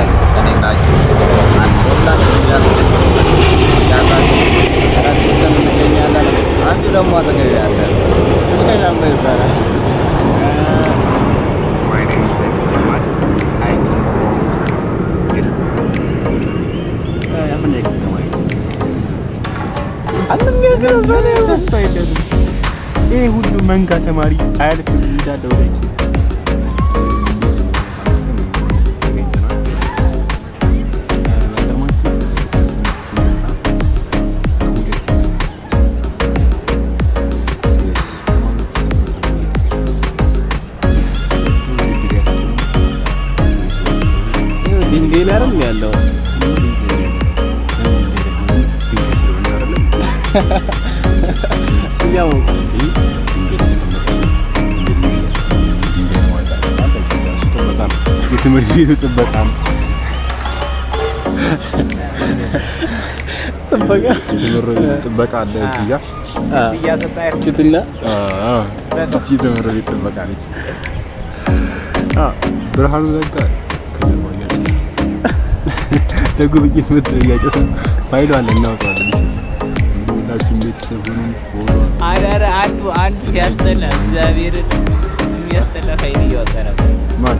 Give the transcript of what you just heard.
Guys፣ ከኔ ናችሁ አንዶላችሁ ያዛችሁ አራት ወተን እንገኛለን። አንዱ ደግሞ አጠገብ ያለ ስልከኛ ይባላል። My name is Zaki Jamal. I came from here. አስረኛ ክፍል ተማሪ ነኝ። ተስፋ የለንም። ይህ ሁሉ መንጋ ተማሪ አያልፍም እንዳለ ወዳጅ። ተገኝተናል። ባይገርማችሁ ስነሳ ሁለት ተማሪዎች ተምረው ድንጋይ ላይ አይደል ያለው? ድንጋይ ስለሆነ አይደለም። ያው ድንጋይ ነው ማለት እሱ ጥበቃ ነው። የትምህርት ቤቱ ጥበቃ ነው። ጥበቃ። የትምህርት ቤቱ ጥበቃ አለ እዚህ ጋር። ችትና እቺ ትምህርት ቤት ጥበቃ ነች። ብርሃኑ ነጋ ከጀርባ እያጨሰ፣ ለጉብኝት መጥቶ እያጨሰ ነው። ፋይሉ አለ፣ እናወጣዋለን። እሺ እንግዲህ ሁላችሁም ቤተሰብ ሆኑን follow አዳረ አንዱ አንዱ ሲያስጠላ፣ እግዚአብሔርን የሚያስጠላ ፋይል እያወጣ ነበር። ማን?